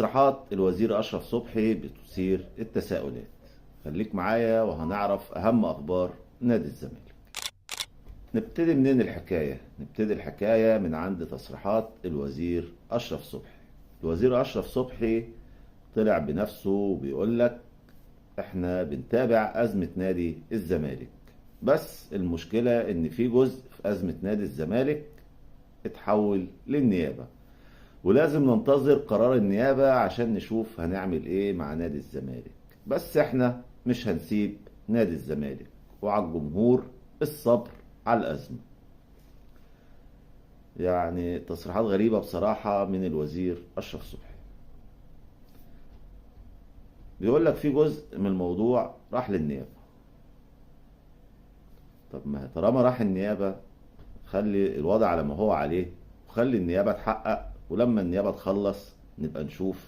تصريحات الوزير أشرف صبحي بتثير التساؤلات. خليك معايا وهنعرف أهم أخبار نادي الزمالك. نبتدي منين الحكاية؟ نبتدي الحكاية من عند تصريحات الوزير أشرف صبحي. الوزير أشرف صبحي طلع بنفسه وبيقول لك احنا بنتابع أزمة نادي الزمالك، بس المشكلة إن في جزء في أزمة نادي الزمالك اتحول للنيابة، ولازم ننتظر قرار النيابة عشان نشوف هنعمل ايه مع نادي الزمالك. بس احنا مش هنسيب نادي الزمالك، وعلى الجمهور الصبر على الأزمة. يعني تصريحات غريبة بصراحة من الوزير أشرف صبحي. بيقول لك في جزء من الموضوع راح للنيابة. طب ما طالما راح النيابة خلي الوضع على ما هو عليه، وخلي النيابة تحقق، ولما النيابة تخلص نبقى نشوف.